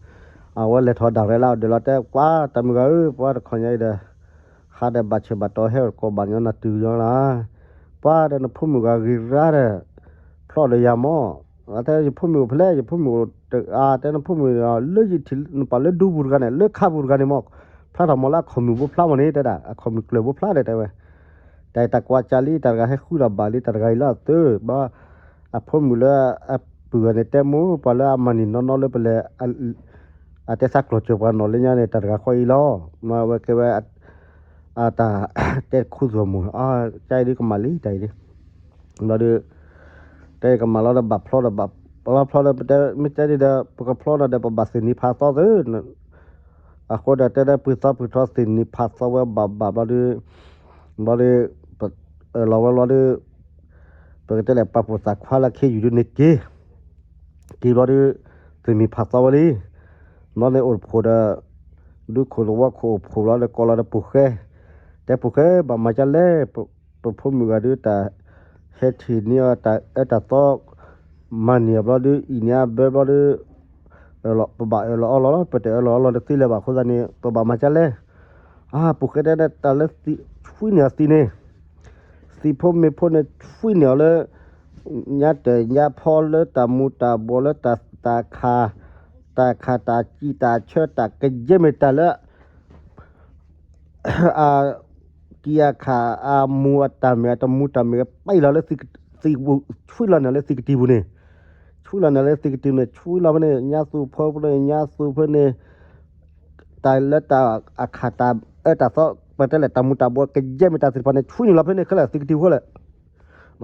အဝဲလဲၤထီၣ်ဒၣ်ရဲၣ်လၢအီၤဒီးလီၤတဲ ကွၢ်တၢ်မုၣ်ဂၤဧၢ ပှၤတခီညါအံၤဒီး ဟးဒီးဘၣ်ဆၢဘၣ်တီၤဟဲအိၣ်တကိးဘၣ်ညီနၤတုၤညီလီၤ ပှၤဒီးနဖိမုၣ်ဂၤဂ့ၤရၤဒီး ဖျီဒီးယၤမး တဲယဖိမုၣ်အိၣ်ဖဲလဲၣ် ယဖိမုၣ်အိၣ်တအါ တဲနဖိမုၣ်လၢယထံၣ်နပာ်လၢဒူပူၤတဂၤန့ၣ် လၢခါပူၤတဂၤန့ၣ်မး ဖျါထီၣ်မးလၢအခီၣ်မုၣ်ဘိဖျါမးန့ၣ် တဲဒၣ် အခီၣ်မုၣ်ကျၢၢ်ဘိဖျါဒီးတဲဝဲ တၢ်တၢ်ကွၢ်ကၢ်လံ တၢ်တဂၤဟဲဃုဒီးဘၣ်လံ တၢ်တဂၤအံၤလၢအသၢ ဘျီ အဖိမုၣ်လၢအပုၢ်ဂၤန့ၣ် တဲမိၢ် ပှၤလၢအမၤနံၤနီၢ်နီၢ်လၢပလဲၤ အတဲသးကျီၢ်စၢၤပှၤနီၢ်လၢညါန့ၣ် တၢ်တဂၤဃီအံၤလီၤ မ့ၢ်ဝဲကဲဝဲ အတၢ်တဲခူသူၣ်အမိၢ် အကါအံၤဒ်ကမၣ်လံ တၢ်အံၤဒ် ဘျီဒီး တဲကမၣ်လီၤဒီးဘၣ်ဖျီဒီးဘၣ် ပလီဖျီဒီး မ့ၢ်တဲဒ်ဒီး ပကဖျီဒီး ပဘၣ်သ့ၣ်နံၤဖးသီသ့ အဃိဒီးတဲဒီးပှ့ၤသီပှ့ၤထီသ့ၣ်နံၤဖးသီဝဲဘၣ်ဘၣ်ဘျီဒီး ဘျီဒီး ပအၢၣ်လီၤဝဲဘျီဒီး ပကတဲလဲၣ် ပှၤပိာ်သၣ်ခွါလၢခ့ယုၢ်ဒုန့ၣ်က့ၤ က့ၤဘျီဒီး သ့ၣ်နံၤဖးသီဝဲလံ ဘျီန့ၣ်အိၣ်တဖှိၣ်ဒီး ဒူခိၣ်သဝီခိၣ်အိၣ်ဖှိၣ်ဘျီဒီးကိးလီၤဒီးပိာ်ဃဲ တဲပိာ်ဃဲ ဘၣ်မၤကၢ်လဲၣ် ပဖိမုၣ်ဂၤဒုးတၢ် ဟဲထံၣ်န့ၢ်အီၤတၢ်အၢတၢ်သီ မၤန့ၢ်အီၤဘျီဒီး အံၣ်န့ၢ်အဘၢဘျီဒီး ပဘၣ်အၢၣ်လီၤအီလီၤလီၤ ပတအၢၣ်လီၤအီလီၤတသ့လၢၤဘၣ်အဃိသတးန့ၣ် ပဘၣ်မၤကၢ်လဲၣ် အါ ပိာ်ဃဲတဲဒၣ်တၢ်လၢသံ ဆွံန့ၢ်အီၤသံန့ၣ် သံးဖိမ့ၢ်ဖိန့ၣ် ဆွံန့ၢ်အီၤလၢ ညါတၢ်ညါဖီလၢတၢ်မူၤတၢ်ဘှီးလၢတၢ် တၢ်ခး တၢ်ခးတၢ်စံးတၢ်ဆၢတၢ်ကယဲၢ်မ့ၢ်တၢ်လၢ အကံအခါ အမူအတၢ်မ့ၢ် အတမူတၢ်မ့ၢ် ပာ်လီၤလၢသံးပူၤ ဆွံလီၤန့ၣ်လၢသံးကတံၤပူၤန့ၣ် ဆွံလီၤန့ၣ်လၢသံးကတံၤန့ၣ် ဆွံလီၤဖဲန့ၣ် ညါသူၣ်ဖၢဖဲန့ၣ် ညါသူၣ်ဖဲန့ၣ် တၢ်လၢတၢ်အခါတၢ်အၢတၢ်သီ ပတဲလဲၣ် တၢ်မူၤတၢ်ဘှီးကယဲၢ်မ့ၢ်တၢ်သ့ၣ်တဖၣ်န့ၣ် ဆွံန့ၣ်လီၤဖဲန့ၣ်ခဲလၢာ်သံးကတံၤ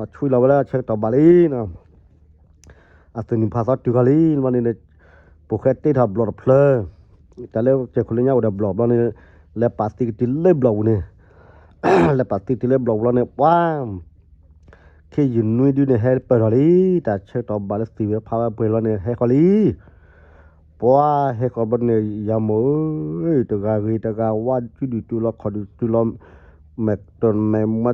ဖိလၢာ် ဆွံလီၤဝဲလၢဆၢကတီၢ်ဘၣ်လံ အသ့ၣ်နံၤဖးသီတုၤဃီလံ ဘျီန့ၣ် ပိာ်ဃဲတ့ထီၣ်ဘျီၣ်တဖျၢၣ် တၢ်လၢကဲခိၣ်လၢညါအိၣ်ဒီးဘျီၣ်ဘျီန့ၣ် လဲၤပာ်သံးကတံၤလၢဘျီၣ်ပူၤန့ၣ် လဲၤပာ်သံးကတံၤလၢဘျီၣ်ပူၤဘျီန့ၣ် ပှၤ ခ့ယုၢ်နွံဒုန့ၣ်ဟဲပၢၢ်ထီၣ်လံ တၢ်ဆၢကတီၢ်ဘၣ်လၢသံးဝဲဖးဝဲပှဲၤလီၤန့ၣ် ဟဲဃီလံ ပှၤဟဲဃီဘျီန့ၣ် ယၤမိၢ်ဧၢ တဂၤဂ့ၤတဂၤဝါ စုဒုၣ်တုၤလီၤခီၣ်ဒုၣ်တုၤလီၤ မဲာ်တမဲာ်မွဲ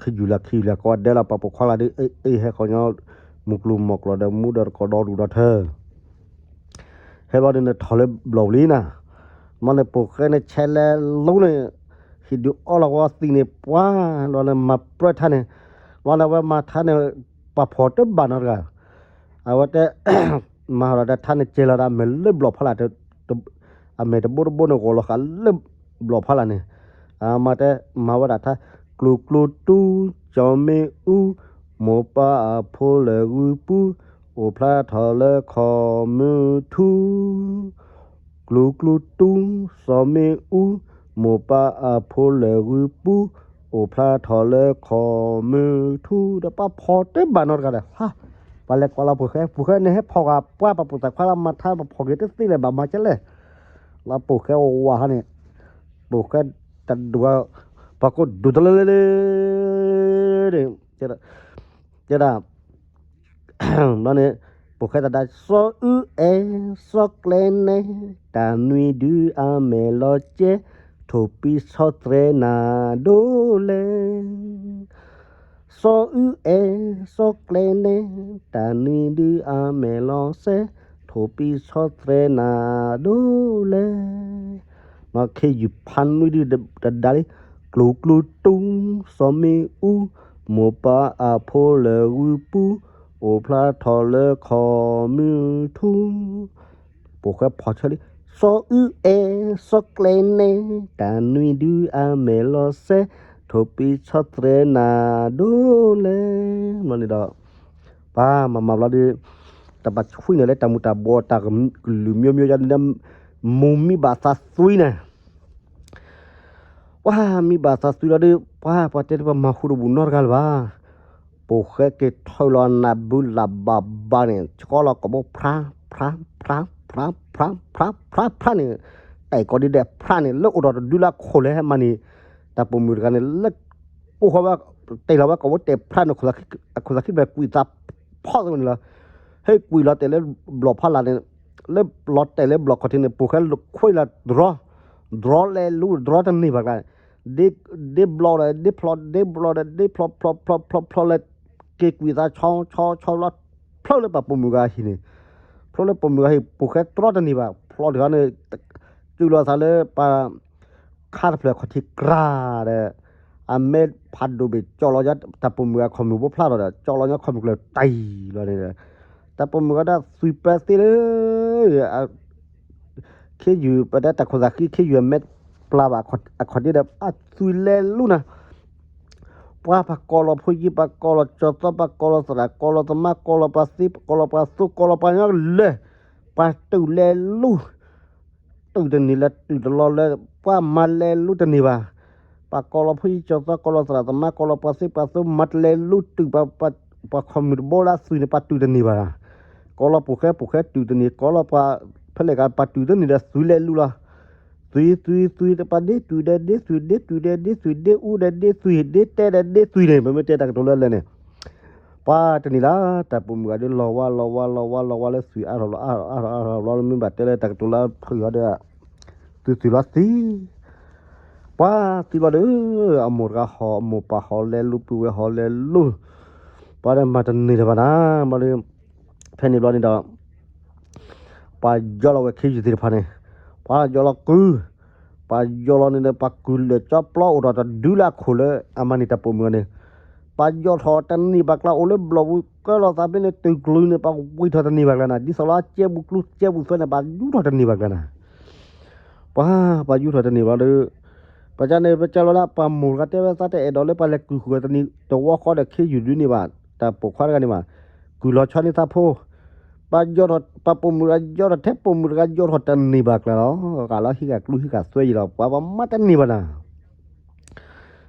ခ့ယုၢ်လၢခ့ယုၢ်လၢကီးဒဲလီၤ ပှၤပိာ်ခွါလၢဒ်အ့ၣ်အ့ၣ်ဟဲဃီညီ မုၢ်ကျိၤမီၢ်ကျိၤဒီးမူဒီးတကီၢ်ဒီဒူၣ်ဒီထၢ ဟဲဘျီဒုန့ၣ်ထီၣ်လၢဘျီၣ်ပူၤလံနၤ မ့ၢ်န့ၣ်ပိာ်ဃဲန့ၣ်ဆဲးလဲၤလိန့ၣ် ဟံၣ်ဒုးအီလီၤဝဲသံးန့ၣ် ပှၤ လီၤန့ၣ်မၤပြၢထါန့ၣ် လီၤန့ၣ်ဝဲမၤထါန့ၣ် ပှၤဖီၣ်တဘၣ်နီတဂၤ အဝဲတဲ မၤဟီၣ်ဒီးထါန့ၣ်ကဲလီၤဒီးအမဲာ်လၢဘျီၣ်ဖီလာ် အမဲာ်တဘိတဘိန့ၣ်ဂီၤလီၤဃာ်လၢ ဘျီၣ်ဖးလၢ်န့ၣ်, အမၤတဲ မၤဝဲဒၣ်ထါ, ကျိၤကျိၤတူ, စီၤမ့ၣ်အူ, မိၢ်ပၢ်အဖိလၢဂုၢ်ပူၤ, အိၣ်ဖျါထီၣ်လၢခီၣ်မုၢ်ထူ ကျိၤကျိၤတူ, စီၤမ့ၣ်အူ, မိၢ်ပၢ်အဖိလၢဂုၢ်ပူၤ, အိၣ်ဖျါထီၣ်လၢခီၣ်မုၢ်ထူ, ဒီးပှၤဖီၣ်တဘၣ်နီတဂၤဒီး, ဟါ, ပှၤလဲၤကွၢ်လီၤပိာ်ဃဲ, ပိာ်ဃဲန့ၣ်ဟဲဖီၣ်ဂၤ ပှၤပှၤပိာ်သၣ်ခွါလၢမၤထါ ပဖီၣ်က့ၤတသ့လၢၤဘၣ် မၤကဲလဲၣ်, လီၤပိာ်ဃဲဝးဟါန့ၣ်, ပိာ်ဃဲတဒူၣ်, ပှၤကိးဒူၣ်တလၢလၢလၢ, တဲဒၣ် ဘျီန့ၣ်, ပိာ်ဃဲသဒါ စီၤအူအဲၣ် စီၤကျဲနဲ, တၢ်နွံဒုအမဲာ်လီၤကဲ, ထိၣ်ပံဆီသြဲနၤဒိၣ်လဲၣ်, စီၤအူအဲၣ် စီၤကျဲနဲ, တၢ်နွံဒုအမဲာ်လီၤစဲ, ထိၣ်ပံဆီသြဲနၤဒိၣ်လဲၣ်, ခ့ယုၢ်ဖးနွံဒုတဒါလံ, ကျိၤကျိၤတူ, စီၤမ့ၣ်အူ, မိၢ်ပၢ်အဖိလၢဂုၢ်ပူၤ, အိၣ်ဖျါထီၣ်လၢခီၣ်မုၢ်ထူ, ပိာ်ဃဲဖီၣ်ဆၢလံ, စီၤအူအဲၣ် စီၤကျဲနဲ, တၢ်နွံဒုအမဲာ်လီၤစဲ, ထိၣ်ပံဆီသြဲနၤဒိၣ်လဲၣ်, ဘျီန့ၣ်ဒီး, ပှၤမၤမၤဘျီဒီး, တၢ်ပာ်ဆှံန့ၣ်လၢတၢ်မူၤတၢ်ဘှီးတၢ်ကလုာ်မိမိယါန့ၣ်, မူၤမံဘၣ်သးသွံန့ၣ် ပှၤမံဘၣ်သးသွံလီၤဒီး ပှၤပှၤတဲတပှၤမၤဃူတဘူၣ်နီတဂၤလၢၤဘၣ်, ပိာ်ဃဲက့ၤထၢလီၤနးဘုလၢ်ဘၣ်ဘၣ်န့ၣ် ဆှီလီၤကိာ်ဘိဖျါ ဖျါ ဖျါ ဖျါ ဖျါ ဖျါ ဖျါ ဖျါန့ၣ်, တၢ်အံၤကိးဒ်ဒဲးဖျါန့ၣ် လၢအိၣ်ဒီးတဒုလၢအခိၣ်လၢဟဲမၤန့ၣ်, တၢ်ပိာ်မုၣ်တဂၤန့ၣ် လၢ အိၣ်ဃီဝဲ, တဲလီၤဝဲကိာ်ဘိတဲာ်ဖျါန့ၣ် အခိၣ်သးခံဖျၢၣ်ကွံာ်သးဖီၣ်သ့ၣ်န့ၣ်လီၤ, ဟဲကွံာ်လီၤတဲာ်လၢဘျီၣ်ဖးလၢ်န့ၣ်, လၢလီၤတဲာ်လၢဘျီၣ်ခီၣ်ထံးန့ၣ် ပိာ်ဃဲခွံလီၤတရီ တရီလဲၤလူ တရီတန့ၢ်ဘၣ်ကျါ, ဒ့ဘျီဒီးဒ့ဖျီ ဒ့ဘျီဒီးဒ့ဖျီ ဖျီ ဖျီ ဖျီ ဖျီလၢ က့ၤကွံာ်သးဆီ ဆီ ဆီလီၤ, ဖျိလၢပှၤပိာ်မုၣ်ဂၤဟံၣ်န့ၣ်, ဖျိလၢပိာ်မုၣ်ဂၤဟံၣ် ပိာ်ဃဲတရီတန့ၢ်ဘၣ် ဖျီတဂၤန့ၣ်, စုလီၤသးလၢပှၤ ခါတဖျၢၣ်ခီၣ်ထံးကြၢးဒီး, အမဲဖးဒိၣ်ဘ့ၣ်ကၠီလီၤ တၢ်ပိာ်မုၣ်ဂၤခီၣ်မုၣ်ဘိဖျါထီၣ်ဒီး ကၠီလီၤညီခီၣ်မုၣ်ကျၢၤတံၢ်လီၤန့ၣ်, တၢ်ပိာ်မုၣ်ဂၤဒၣ်သွံၣ်ပၢသ့လၢ ခ့ယုၢ် ပတဲတၢ်ခိၣ်သးဃံ ခ့ယုၢ်အမဲပျၢ်ဘၣ်အခီၣ်ထံးဒီး အသွံၣ်လဲၤလူနၤ, ပှၤပှၤကိးလီၤဖိယံၤ ပှၤကိးလီၤကၠီၤသီ ပှၤကိးလီၤသရၣ် ကိးလီၤသမါ ကိးလီၤပှၤသ့ ကိးလီၤပှၤသိ ကိးလီၤပှၤညီလၢာ်, ပှၤတုၤလဲၤလူ တုၤတန့ၢ်လၢတုၤတလီၤလၢ ပှၤမၤလဲၤလူတန့ၢ်ဘၣ်, ပှၤကိးလီၤဖိယံၤကၠီၤသီ ကိးလီၤသရၣ်သမါ ကိးလီၤပှၤသ့ပှၤသိ မၤတလဲၤလူတုၤ ပှၤခီၣ်မုၣ်တဘိလၢအသွံၣ်န့ၣ် ပှၤတုၤတန့ၢ်ဘၣ်, ကိးလီၤပိာ်ဃဲ ပိာ်ဃဲတုၤတန့ၢ် ကိးလီၤပှၤ ဖဲလဲၣ်ကပှၤတုၤတန့ၢ်ဒီးသွံၣ်လဲၤလူလီၤ, သွံၣ် သွံၣ် သွံၣ် တပှၤဒ့တုၤဒီးဒ့သွံၣ် ဒ့တုၤဒီးဒ့သွံၣ် ဒ့အူဒီးဒ့သွံၣ် ဒ့တဲဒီးဒ့သွံၣ်န့ၣ် ပမ့ၢ်တဲတၢ်ကတိၤလၢလဲၣ်န့ၣ်, ပှၤတန့ၢ်လၢ တၢ်ပိာ်မုၣ်ဂၤဒုးလီၤဝါလီၤဝါလီၤဝါလီၤဝါလၢသွံၣ် အါထီၣ်လီၤအါထီၣ်အါထီၣ်အါထီၣ်ဘျီလၢမ့ၢ်ဘၣ်တဲလၢတၢ်ကတိၤလၢဖုၣ်အီၤဒီး သွံၣ်သွံၣ်လီၤသံ, ပှၤသံဘျီဒီး အမိၢ်တဂၤဟီၣ် အမိၢ်ပၢ်ဟီၣ်လဲၤလူ ပုၢ်ဝဲၢ်ဟီၣ်လဲၤလူ, ပှၤဒီးမၤတန့ၢ်လၢၤဘၣ်နၤ ဘျီဒီး ဖဲန့ၣ်ဘျီန့ၣ်ဒီး ပှၤယီလီၤဝဲခ့ယုၢ်သ့ၣ်တဖၣ်န့ၣ်, ပှၤယီလီၤကုၢ်, ပှၤယီလီၤန့ၣ်ဒီး ပှၤကုၢ်လၢာ်ကၠီပျီအိၣ်ဒီးတဒုလၢအခိၣ်လၢအမၤန့ၢ်တၢ်ပိာ်မုၣ်န့ၣ်, ပှၤယီထီၣ်တန့ၢ်ဘၣ်ကျါ အိၣ်လၢဘျီၣ်ပူၤကၢလီၤသးဖဲန့ၣ် တုၤကလုာ်န့ၣ် ပှၤဝံထီၣ်တန့ၢ်ဘၣ်ကျါနၤ ဒ်သိးလၢအကဲဘူးကျူ ကဲဘူးသွဲန့ၣ် ပှၤယူထီၣ်တန့ၢ်ဘၣ်ကျါနၤ ပှၤ ပှၤယူထီၣ်တန့ၢ်ဘျီဒီး ပကန့ၣ် ပကလီၤလၢ ပှၤမိၢ်တဂၤတဲဝဲသးတအဲၣ်ဒိးလၢပှၤလဲၤကုၢ်ဃုာ်တန့ၢ် တဝီဃီဒီးခ့ယုၢ်ဒုန့ၣ်ဘၣ် တၢ်ပိာ်ခွါတဂၤန့ၣ်ဘၣ် ကုၢ်လီၤဆီန့ၢ်သးဖိ ပှၤယီထီၣ် ပှၤပိာ်မုၣ်တဂၤယီထီၣ်ထဲပိာ်မုၣ်တဂၤယီထီၣ်တန့ၢ်ဘၣ်ကျါလီၤ ဂာ်လၢဟံးဂာ်ကျူဟံးဂာ်သွဲယံၤလီၤ ပှၤပှၤမၤတန့ၢ်ဘၣ်နၤ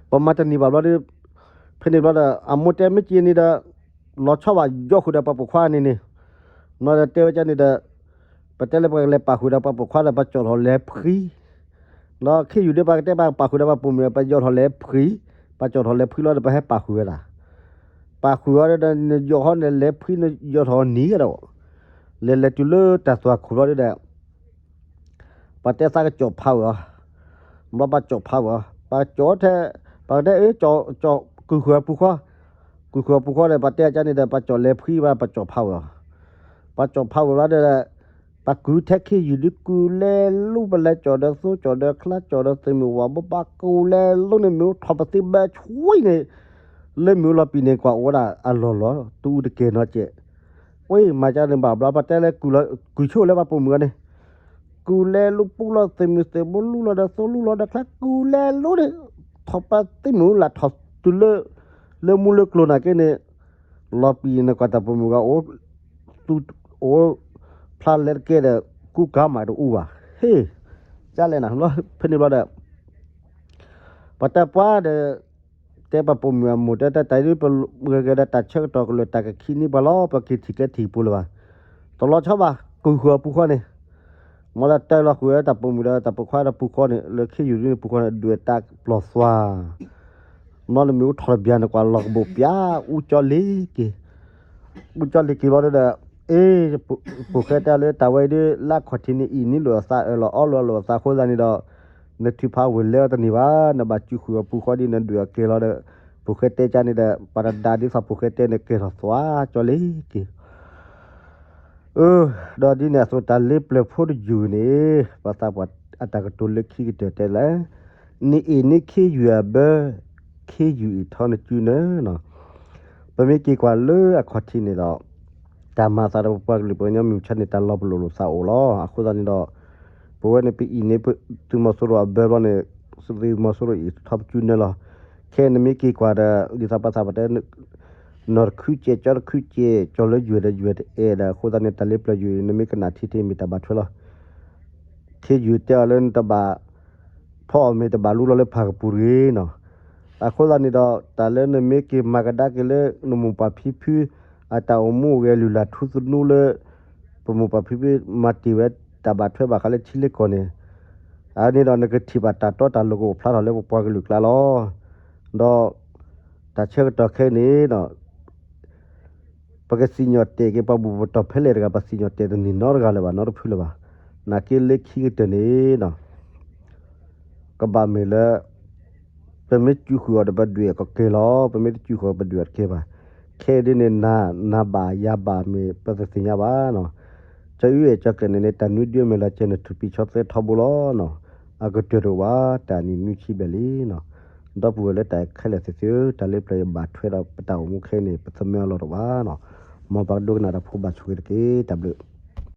ပှၤမၤတန့ၢ်ဘၣ်ဘျီဒီး ဖဲန့ၣ်ဘျီဒီး အမိၢ်တဲမ့ၢ်က့ၤန့ၣ်ဒီး လီၤဆီဘၣ်ယီဃုာ်ဒီးပှၤပိာ်ခွါန့ၣ်န့ၣ် နီၢ်ဒီးတဲဝဲကန့ၣ်ဒီး ပတဲလၢပှၤကလဲၤပာ်ဃုာ်ဒီးပှၤပိာ်ခွါဒီး ပှၤကၠီၣ်ထီၣ်လဲၤဖှံ ဒီးခ့ယုၢ်ဒီးပှၤကတဲပှၤပာ်ဃုာ်ဒီးပှၤပိာ်မုၣ် ပှၤယီၢ်ထီၣ်လဲၤဖှံ ပှၤကၠီၣ်ထီၣ်လဲၤဖှံလီၤဒီး ပှၤဟဲပာ်ဃုာ်ဝဲဒၣ် ပာ်ဃုာ်အီၤဒီး နယီၢ်ဟီန့ၣ်လဲၤဖှံ နယီၢ်ထီၣ်နံၤဒီး လဲၤလဲၤတုၤလၢတၢ်သွၣ်ခိၣ်လီၤဒီး ပှၤတဲသးကကၠီၣ်ဖးဝဲအီၤ, ဘျီပှၤကၠီၣ်ဖးဝဲအီၤ, ပှၤကၠီၣ်ထဲ, ပှၤကတဲအၢ ကၠီၣ်, ကၠီၣ်, ကုၢ်ဃုာ်အပူၤဃီ, ကုၢ်ဃုာ်အပူၤဃီဒီး ပှၤတဲအကန့ၣ်ဒီး ပှၤကၠီၣ်လဲၤဖှံဘၣ် ပှၤကၠီၣ်ဖးဝဲအီၤ, ပှၤကၠီၣ်ဖးဝဲလီၤဒီး ပှၤကုၢ်ထဲခ့ယုၢ်ဒုးကုၢ်လဲၤလူ ပလဲၤကၠီၣ်ဒီးသိ ကၠီၣ်ဒီးချါ ကၠီၣ်ဒီးသုးမုၢ်ဝၣ်ဘိ ပှၤကုၢ်လဲၤလူန့ၣ် မ့ၣ်အူထီၣ်ပသံဘၢဆွံန့ၣ် လၢမ့ၣ်အူလီၤပံာ်န့ၣ် ကွၢ်အိၣ်ဝဲဒၣ်အလီၢ်လီၤ တအူတကဲၢ်နီတကဲၢ်, ဝဲမၤကန့ၣ်ဘၣ်ဘျီ ပှၤတဲလၢ ကုၢ်ဆိၣ်လၢပှၤပိာ်မုၣ်အီၤန့ၣ်, ကူၤလဲၤလူၤပူၤလီၤ သုးမုၢ်သ့ၣ်ဘိလူလီၤဒီးသိလူလီၤဒီးချါ ကူၤလဲၤလူၤန့ၣ် ထီၣ်ပာ်သံမုၢ်လၢထီၣ်တုၤလၢ လၢမူလၢကျိၤနာ်က့န့ၣ် လီၤပံာ်နကွၢ်တၢ်ပိာ်မုၣ်ဂၤအိၣ် သူ အိၣ်ဖျါလဲၤတကဲဒီး ကူကၤမးတအိၣ်ဘၣ် ဟ့ၣ် ကၢ်လဲၣ်နၤ ဖဲန့ၣ်ဘျီဒီး ပတၢ်ပှၢ်ဒီး တဲပှၤပိာ်မုၣ်အမိၢ်တဲတၢ်တၢ်ဒ်ပဂဲၤဒီးတၢ်ဆၢကတီၢ်ကလၢာ်တၢ်ကခံနံၣ်ပှၤလီၤ ပက့ၤထံၣ်ကဲထံၣ်ပူၤလၢၤဘၣ်. တလီၤဆီဘၣ် ကူၣ်ဃုာ်အပူၤဃီန့ၣ် မ်တၢ်တၢ်လီၤဃုာ်ဝဲတၢ်ပိာ်မုၣ်ဒီးတၢ်ပိာ်ခွါဒီးပူၤဃီန့ၣ် လၢခ့ယုၢ်ဒ်န့ၣ်ပူၤဃီန့ၣ် ဒွဲၣ်တၢ်ပျီၢ်သွါ မ်နမ့ၢ်အိၣ်ထီၣ်တဘျီန့ၣ် ကွၢ်လီၤကဘိးပၠး အူကၠီလ့ၤက့ၤ အူကၠီလ့ၤက့ၤဘျီဒီး အ့ ပိာ်ဃဲတဲလၢတၢ်ဝဲအံၤဒ် လၢအခီၣ်ထံးန့ၣ် အံၤနံၣ်လိာ်အသးအၢၣ်လီၤအီလီၤလိာ်အသးအဃိသတးန့ၣ်ဒီး နထုးဖးဝဲၤလဲအီၤတန့ၢ်ဘၣ် နဘၣ်စုဃုာ်အပူၤဃီဒ်နဒွဲၣ်အကဲၤလီၤဒီး ပိာ်ဃဲတဲကၠါန့ၣ်ဒီး ပှၤတဒါဒ်သိးပိာ်ဃဲတဲန့ၣ် ကဲၤထီၣ်သွါကၠီလ့ၤက့ၤ အၢ ဒီးဒ်န့ၣ်အသိးတၢ်လ့ပျၢၤဖိတယုၢ်န့ၣ် ပှၤသးပှၢ်အတၢ်ကတိၤလၢခံကတၢၢ်တဲလၢ နအ့ၣ်န့ၢ်ခ့ယုၢ်အဘၢ ခ့ယုၢ်အ့ၣ်ထီၣ်နစုနၢနီၤ ပမ့ၢ်က့ၤကွၢ်လၢအခီၣ်ထံးန့ၣ်ဒီး တၢ်မၤသးဒီးပပှၤကလုာ်ပှၤကညီမုၢ်မဆါန့ၣ် တၢ်လီၤပလိာ်လိာ်သးအိၣ်လီၤ. အဃိသတးန့ၣ်ဒီး ပဝဲန့ၣ်ပအ့ၣ်န့ၢ်သုးမီၤစိရိၤအဘၢဘျီန့ၣ် သုးမီၤစိရိၤအံၤထီၣ်ပစုနၢလီၤ. ခဲအံၤနမ့ၢ်က့ၤကွၢ်ဒီး ဒ်သိးပှၤသးပှၢ်တဲ နီၢ်တခုကဲး ကၠီတခုကဲး ကၠီလၢယွၤဒီးယွၤတအဲၣ်ဒီး အဃိသတးန့ၣ် တၢ်လ့ပျၢၤယုၢ်အံၤ နမ့ၢ်ကနၣ်ထံထံမ့ၢ်တၢ်ဘၣ်ထွဲလီၤ. ခ့ယုၢ်တဲအီၤလၢနတဘၣ် ဖီအီၣ်မ့ၤတဘၣ်လူလီၤလၢဖးကပူၤတဂ့ၤနီၤ. အဃိသတးန့ၣ်ဒီး တၢ်လၢနမ့ၢ်က့ၤမၤကဒါက့ၤလၢ နမိၢ်ပၢ်ဖံဖု အတၢ်အိၣ်မူအိၣ်ဂဲၤလုၢ်လၢ်ထူသနူလၢ ပမိၢ်ပၢ်ဖံဖုမၤတ့ၢ်ဝဲတၢ်ဘၣ်ထွဲဘၣ်ဃးလၢထံလၢကီၢ်န့ၣ် အန့ၣ်ဒီး နကထံၣ်ဘၣ်တၢ်တီတၢ်လိၤကအိၣ်ဖျါထီၣ်လၢပပှၤကလုာ်ကျါလီၤ. ဒီး တၢ်ဆၢကတီၢ်ခဲအံၤန့ၣ်ဒီး ပကစံၣ်ညီၣ်တဲာ်က့ၤပှၤဘူၣ်ပတီၢ်ဖဲလဲၣ်တဂၤ ပစံၣ်ညီၣ်တဲာ်တန့ၢ်နီတဂၤလၢၤဘၣ် နီတဖုလၢၤဘၣ်. နာ်က့လၢခံကတၢၢ်န့ၣ်ဒီး ကဘၣ်မ့ၢ်လၢ ပမ့ၢ်စုဃုာ်အီၤဒီးပဒွဲၣ်အီၤကကဲၤလီၤ, ပမ့ၢ်တစုဃုာ်အီၤပဒွဲၣ်အီၤတကဲၤဘၣ်. ခဲအံၤဒ်န့ၣ် နၤဘၣ်ယၤဘၣ်မ့ၢ်ပတသ့ၣ်ညါဘၣ်နီၤ. ကၠီအုအဲၣ်ကၠီကျဲၤန့ၣ်န့ၣ် တၢ်နွံဒုမဲာ်လီၤကဲၤန့ၣ် ထူၣ်ပံၤဆီသဲထီဘိလီၤနီၤ. အကတၢၢ်တအိၣ်ဘၣ် တၢ်နံၣ်နွံဆံဘျဲၣ်လံနီၤ. ဒီပုၢ်ဝဲၢ်လၢတၢ်အဲၣ်ခဲလၢာ်သ့ၣ်သ့ၣ်ဧၢ, တၢ်လ့ပျၢၤယဘၣ်ထွဲဒီးပတၢ်အိၣ်မူခဲအံၤန့ၣ် ပသမၢအလီၢ်တအိၣ်ဘၣ်နီၤ. မ်ပှၤကဒိကနၣ်တၢ်ဖိဘၣ်ဆိၣ်ဂ့ၤတက့ၢ်. တၢ်ဘျုး